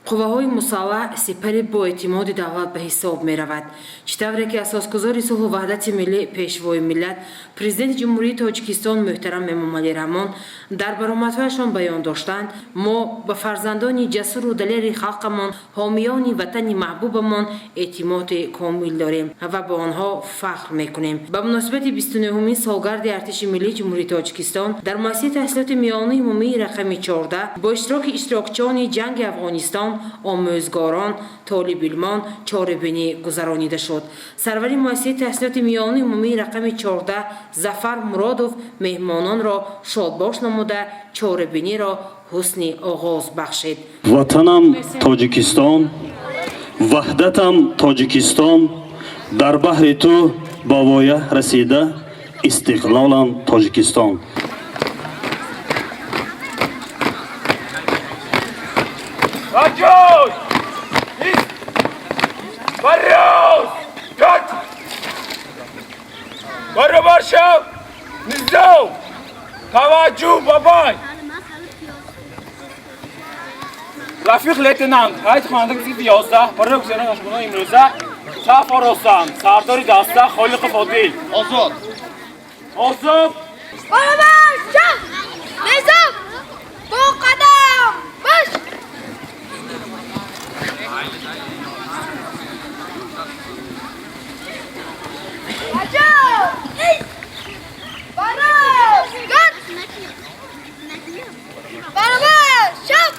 Қувваҳои мусаллаҳ сипари боэътимоди давлат ба ҳисоб меравад. Чӣ тавре ки асосгузори сулҳу ваҳдати миллӣ, Пешвои миллат, Президенти Ҷумҳурии Тоҷикистон муҳтарам Эмомалӣ Раҳмон дар баромадҳояшон баён доштанд, мо ба фарзандони ҷасуру далери халқамон, ҳомиёни ватани маҳбубамон эътимоди комил дорем ва ба онҳо фахр мекунем. Ба муносибати 29-умин солгарди Артиши Миллии Ҷумҳурии Тоҷикистон дар муассисаи таҳсилоти миёнаи умумии рақами 14 бо иштироки иштирокчиёни ҷанги Афғонистон, омӯзгорон, толибилмон чорабинӣ гузаронида шуд. Сарвари муассисаи таҳсилоти миёнаи умумии рақами 14 Зафар Муродов меҳмононро шодбош намуда, чорабиниро ҳусни оғоз бахшид. Ватанам Тоҷикистон, ваҳдатам Тоҷикистон, дар баҳри ту ба воя расида истиқлолам Тоҷикистон. Отчет! Барос! Кат! Баробар шав! Низом! Таваҷҷӯҳ бабай! Рафиқ лейтенант, ҳайати хонандагони синфи 11 барои гузарони ошпазхонаи имрӯза саф оростанд. Сардори даста Холиқов Одил. Озод. Озод! Баробар шав! Низом! Бо қадам! Марш! Отчет! Барос! Кат! Баробар шав!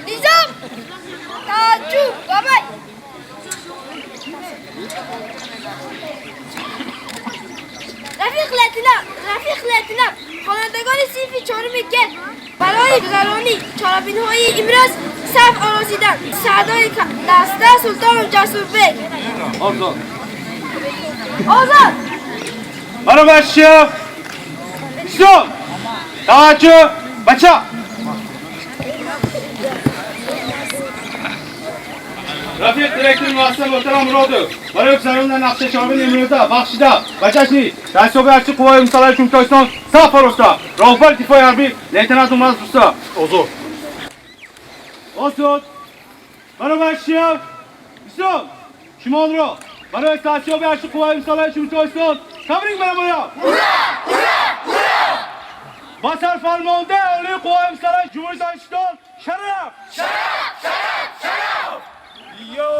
Низом! Таваҷҷӯҳ бабай! Рафиқ лейтенант, рафиқ лейтенант, хонандагони синфи чоруми Г барои гузаронии чорабиниҳои имрӯз саф оросиданд. Сардори даста Султонов Ҷасурбек. Озод. Озод! Баробар шав! Низом! Таваҷҷӯҳ! Бача! Рафиқ директори муассиса муҳтарам Муродов барои гузарондани нақшаи чорабини имрӯза бахшида ба ҷашни раисёби артиши қувваҳои мусаллаҳи Ҷумҳурии Тоҷикистон саф ороста. Роҳбари дифои ҳарбӣ лейтенант Умар Руста. Озод. Озод. Баробар шав! Низом! Шумонро барои таъсисёби артиши қувваҳои мусаллаҳи Ҷумҳурии Тоҷикистон табрик менамоям. Ура! Ура! Ура! Ба сарфармондаи олии қувваҳои мусаллаҳи Ҷумҳурии Тоҷикистон шараф! Шараф! Шараф! Шараф! Йо!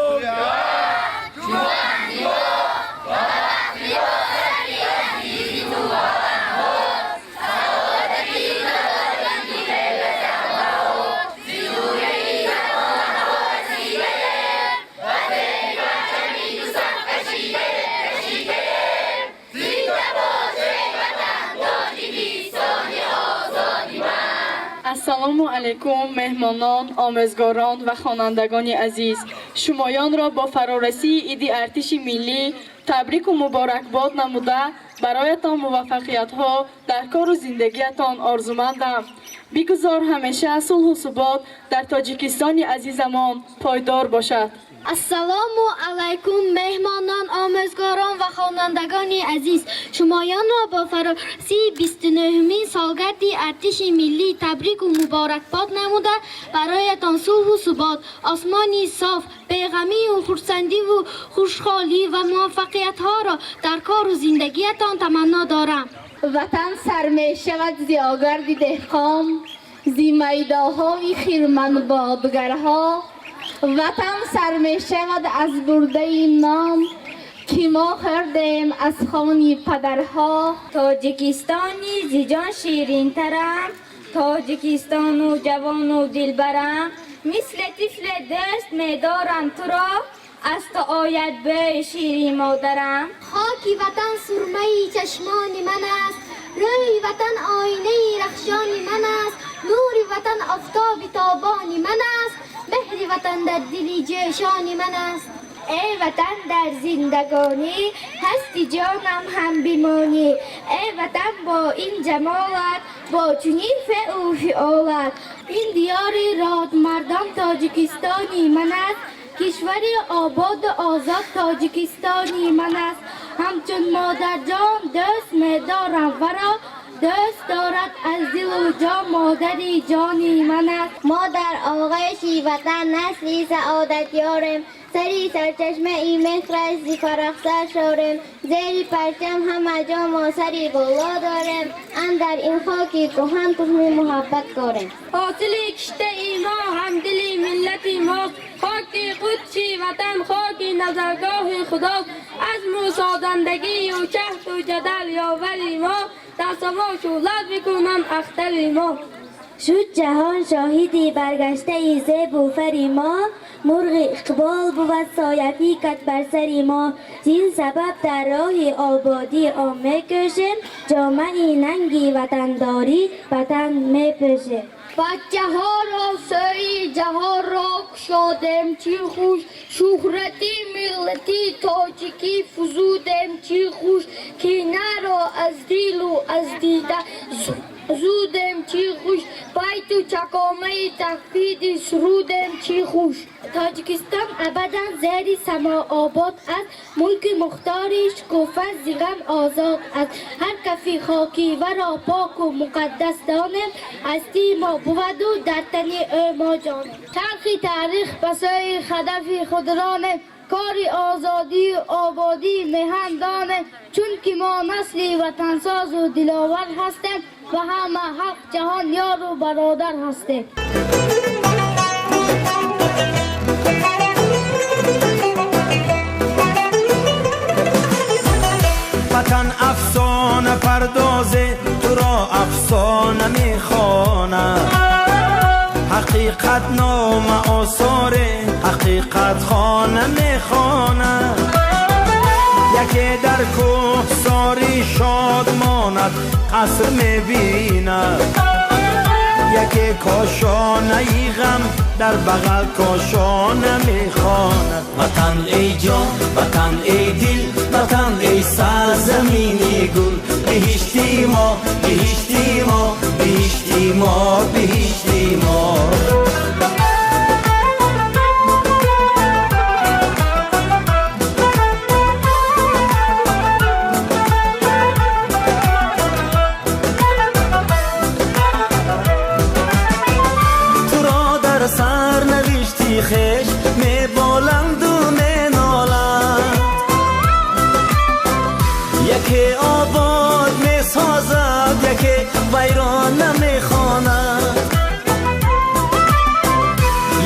Ассалому алайкум, меҳмонон, омӯзгорон ва хонандагони азиз. Шумоёнро бо фарорасии иди Артиши Миллӣ табрику муборакбод намуда, бароятон муваффақиятҳо дар кору зиндагиятон орзумандам. Бигузор ҳамеша сулҳу субот дар Тоҷикистони азизамон пойдор бошад. Ассалому алайкум, меҳмонон, омӯзгорон ва хонандагони азиз. Шумоёнро бо фарорасии 29-умин солгарди Артиши Миллӣ табрику муборакбод намуда, бароятон сулҳу субот, осмони соф, беғамию хурсандиву хушҳолӣ ва муваффақиятҳоро дар кору зиндагиятон таманно дорам. Ватан сар мешавад зи огарди деҳқон, зи майдоҳои хирманбодгарҳо. Ватан сар мешавад аз бурдаи нон, ки мо хӯрдем аз хони падарҳо. Тоҷикистони зи ҷон ширинтарам, Тоҷикистону ҷавону дилбарам, мисли тифле дӯст медорам туро, аз ту ояд бӯи шири модарам. Хоки ватан сурмаи чашмони ман аст, рӯи ватан оинаи рахшони ман аст, нури ватан офтоби тобони ман аст, меҳри ватан дар дили ҷӯшони ман аст. Эй ватан, дар зиндагонӣ ҳасти ҷонам ҳам бимонӣ. Эй ватан, бо ин ҷамолат, бо чунин феълу фиолат, ин диёри родмардон Тоҷикистони ман аст, кишвари ободу озод Тоҷикистони ман аст. Ҳамчун модарҷон дӯст медорам варо, دوست دارد از دل و جان مادری جانی من است. ما در آغوش وطن نسلی سعادت یارم، سری سرچشمه ای مهر است فرخ سر شارم، زیر پرچم همه جا ما سری بالا دارم، اندر این خاکی کهن تخم محبت کارم. حاصل کشته ای ما همدلی ملتی ماست، خاک قدسی وطن خاک نظرگاه خداست، عزم و سازندگی و چهد و جدل یاوری ما، در سما شعله بکنم اختر ما. شد جهان شاهدی برگشته ای زیب و فر ما، مرغ اقبال بود سایه فیکت بر سر ما، زین سبب در راه آبادی آن میکشیم، جامعه ننگی وطنداری وطن میپوشیم. بچه ها را سوی جهان را کشادم چی خوش، شهرتی ملتی تاجیکی فزودم چی خوش، کینه را از دل و از دیده زودم چی خوش، بیت و چکامه تکبیر سرودم چی خوش. تاجیکستان ابدا زیر سما آباد است، ملک مختاری شکوفه ز غم آزاد است، هر کفی خاکی ورا پاک و مقدس دانم، هستی ما بود و در تن او ما جانم. چرخی تاریخ به سوی هدف خود رانم، کار آزادی و آبادی میهن دانم، چون که ما نسلی وطنساز و دلاور هستیم و همه حق جهان یار و برادر هستیم. وطن افسانه پردازه تو را افسانه میخواند، حقیقت نام آثار حقیقت خانه میخواند، یکی در کوه ساری شاد ماند قصر میبیند، یکی کاشانه ای غم در بغل کاشانه میخواند. وطن ای جان وطن ای دل وطن ای سرزمینی گل، بهشتی ما بهشتی ما بهشتی ما بهشتی ما. خیش می بالند و می نالند، یکی آباد می سازد یکی ویران می خواند،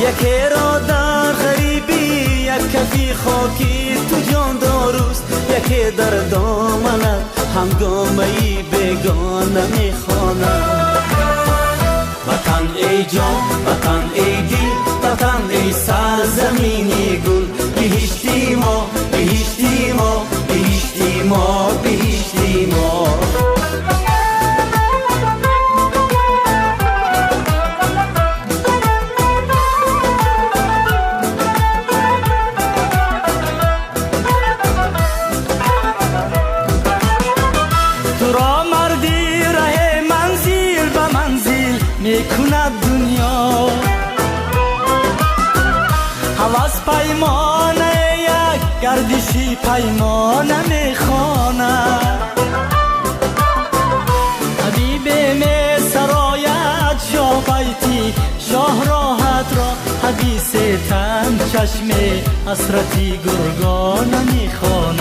یکی را در غریبی یک کفی خاکی تو جان داروست، یکی در دامنت هنگامه ای بیگانه می خواند. وطن ای جان وطن ای دل وطن ای سرزمینی گل، بهشتی ما بهشتی ما بهشتی ما بهشتی ما. تو را مردی ره منزل به منزل میکند دنیا، هوس پیمانه یک گردشی پیمانه میخواند، حبیب می سراید شاه بیتی شاه راحت را، حدیث تن چشم حسرتی گرگانه میخواند.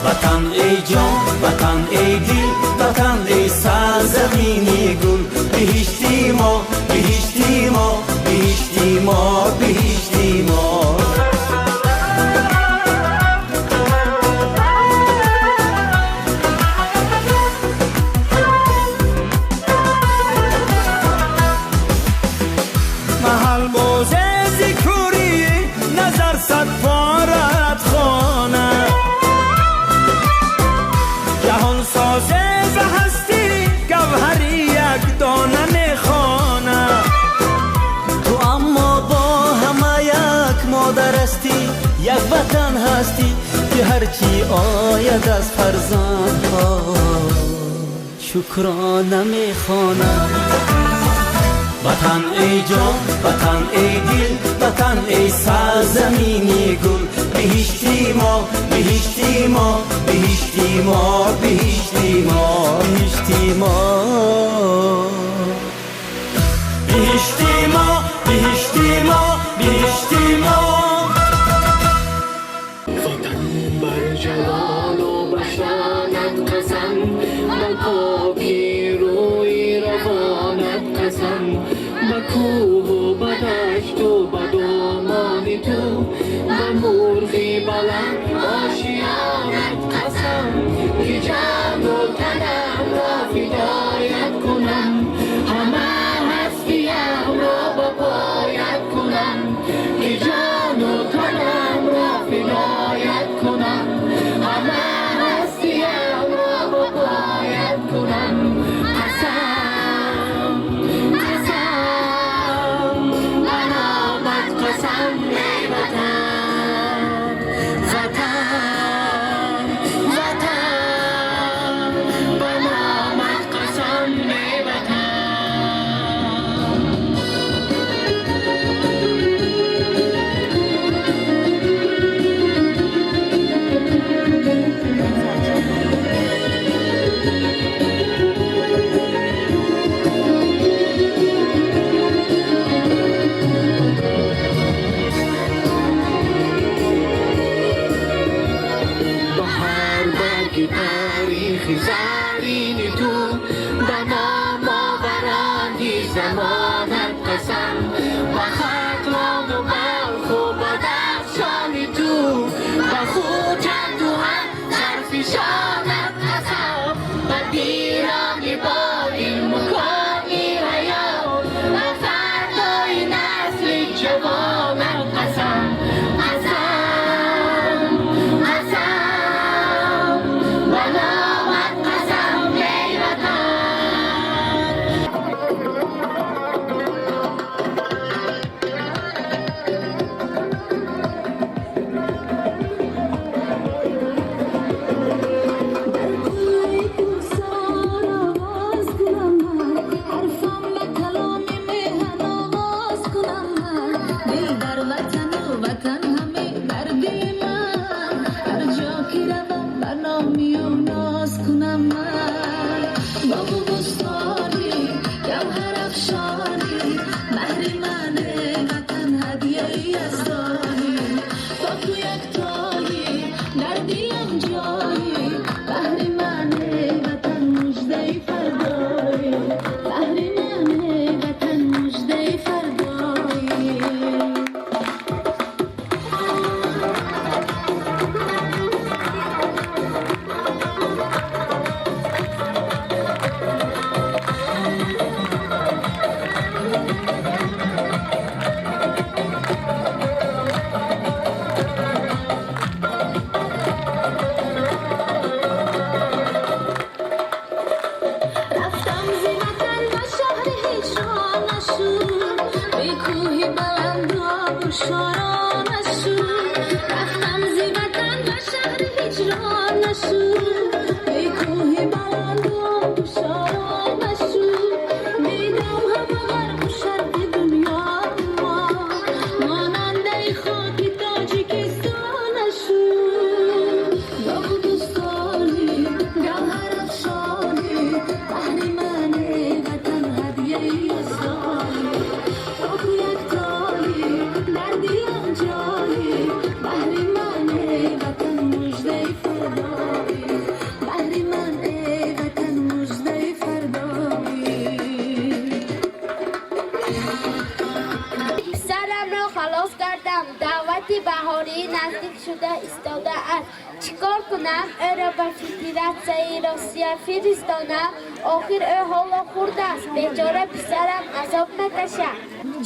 وطن ای جان وطن ای دل وطن ای سرزمینی گل، بهشتی ما بهشتی ما بهشتی ما بهشتی ما. محل بوزه ذکوری نظر صد پارت خانه، جهان سازه به هستی گوهری یک دانه میخوانه، تو اما با همه یک مادر هستی یک وطن هستی، که هرچی آید از فرزندها شکرانه میخوانم. وطن ای جان وطن ای دل وطن ای سرزمینی گل، بهشتی ما بهشتی ما بهشتی ما بهشتی ما. мо биҳишти мо биҳишти мо биҳишти мо ватан бар ҷалолу ба шонат қасам ба поки рӯи равонат қасам ба кӯҳу ба дашту ба домони ту ба мурғи баланд ошиёнат қасам ки ҷону танамро фидоят кунам ҳама ҳастиямро ба поят кунам ки ҷону танамро фидоят кунам ҳама ҳастиямро ба поят кунам қасам қасам ба номат қасам эй ватан ватан ватан ба номат қасам эй ватан. Ба ҳар барги таърихи заррини ту ба номоваранди замонат қасам ба Хатлону Балху Бадахшони ту ба Хуҷанду ҳам Шарфишонат қасам ба пирони бо илму кони ҳаёт ба фардои насли ҷавонат қасам қасам қасам ба номат қасам эй ватан. Дар кӯи кӯҳсор овоз кунам ман, ҳарфам ба каломи меҳан оғоз кунам ман. Дил дар ватану ватан ҳаме дар дили ман, ҳар ҷо ки равам ба номи ӯ ноз кунам ман. Боғу бӯстони гавҳарафшонӣ, баҳри мане ватан ҳадияи яздонӣ. Поку яктоӣ дар дилам ҷоӣ, баҳри мане ватан муждаи фардоӣ, баҳри мане ватан муждаи фардоӣ. Рафтам зи ватан ба шаҳри ҳиҷрон нашуд, бе кӯҳи баланду обшорон нашуд. Рафтам зи ватан ба шаҳри ҳиҷрон нашуд, бе кӯҳи баланду обшорон нашуд. Дидам ҳама ғарбу шарқи дунё, монандаи хоки Тоҷикистон нашуд. Боғу бӯстони гавҳарафшонӣ, баҳри мане ватан ҳадияи яздонӣ. Поку яктоӣ дар дилам ҷоӣ, баҳри мане ватан муждаи фардоӣ, баҳри мане ватан муждаи фардоӣ. Писарамро халос кардам. Даъвати баҳорӣ наздик шуда истодааст. Чӣ кор кунам? Ӯро ба Федератсияи Россия фиристонам? Охир ӯ ҳоло хурд аст. Бечора писарам азоб мекашад.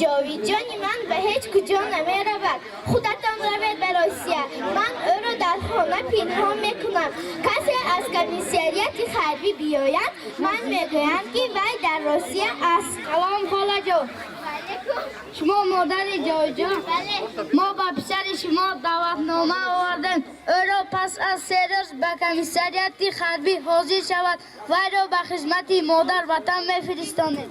Ҷовидҷони ман ба ҳеҷ куҷо намеравад. Худатон равед ба Россия. Ман ӯро дар хона пинҳон мекунам. Касе аз комиссариати ҳарбӣ биёяд, ман мегӯям, ки вай дар Россия аст. Салом, холаҷон. Шумо модари Ҷовидҷон? Бале. Мо ба писари шумо даъватнома овардем. Ӯро пас аз 3 рӯз ба комиссариати ҳарбӣ ҳозир шавад. Вайро ба хизмати модар ватан мефиристонем.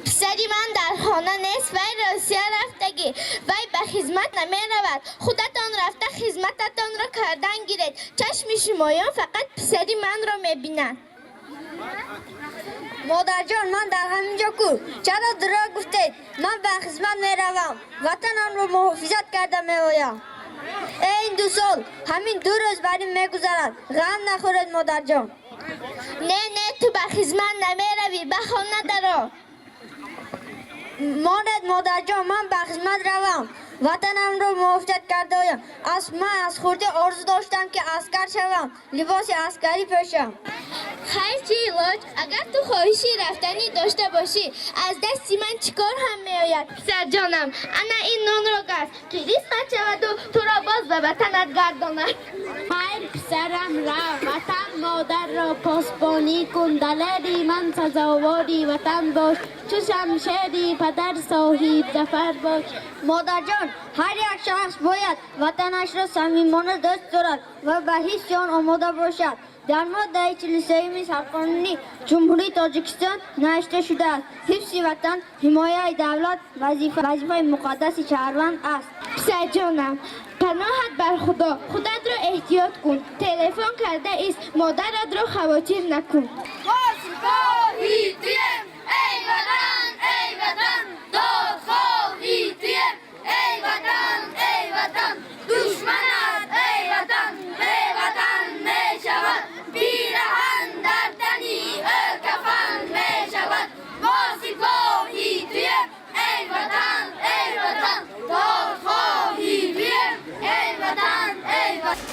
Писари ман дар хона нест, вай Россия рафтагӣ. Вай ба хизмат намеравад. Худатон рафта хизмататонро кардан гиред. Чашми шумоён фақат писари манро мебинад. Модарҷон, ман дар ҳамин ҷо ку. Чаро дурӯғ гуфтед? Ман ба хизмат меравам, ватанамро муҳофизат карда меоям. Э, ин 2 сол ҳамин 2 рӯз бар ин мегузарад. Ғам нахӯред, модарҷон. Не, не, ту ба хизмат намеравӣ, ба хона даро. Монед, модарҷон, ман ба хизмат равам, ватанамро муҳофизат карда оям. Ман аз хурдӣ орзу доштам, ки аскар шавам, либоси аскарӣ пӯшам. Хайр, чӣ илоҷ? Агар ту хоҳиши рафтанӣ дошта бошӣ, аз дасти ман чӣ кор ҳам меояд? Писарҷонам, ана ин нонро газ, ки ризқат шаваду туро боз ба ватанат гардонад. Хайр, писарам, рав, ватан модарро посбонӣ кун. Далери ман сазовори ватан бош, чу шамшери падар соҳиб зафар бош. Модарҷон, ҳар як шахс бояд ватанашро самимона дӯст дорад ва ба ҳифзи он омода бошад. Дар моддаи 43 Сарқонуни Ҷумҳурии Тоҷикистон навишта шудааст: ҳифзи ватан, ҳимояи давлат вазифаи муқаддаси шаҳрванд аст. Писарҷонам, паноҳат бар Худо, худатро эҳтиёт кун. Телефон карда ист, модаратро хавотир накун. Мо сипоҳи туем, эй ватан, эй ватан, додхоҳи туем, эй ватан, эй ватан, душманат, эй ватан, беватан мешавад, пираҳан дар тани ӯ кафан мешавад. Мо сипоҳи туем, эй ватан, эй ватан, додхоҳи туем, эй ватан, эй ватан.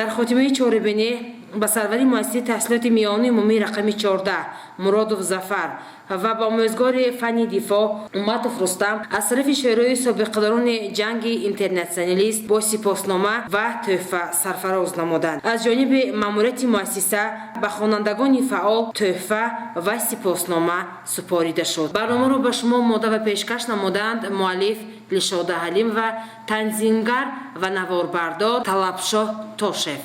Дар хотимаи чорабинӣ ба сарвари муассисаи таҳсилоти миёнаи умумии рақами 14 Муродов Зафар ва ба омӯзгори фанни дифоъ Уматов Рустам аз тарафи шӯрои собиқадорони ҷанги интернатсионалист бо сипоснома ва тӯҳфа сарфароз намуданд. Аз ҷониби маъмурияти муассиса ба хонандагони фаъол тӯҳфа ва сипоснома супорида шуд. Барномаро ба шумо омода ва пешкаш намуданд муаллиф Дилшода Ҳалимова, танзимгар ва наворбардор Талабшоҳ Тошев.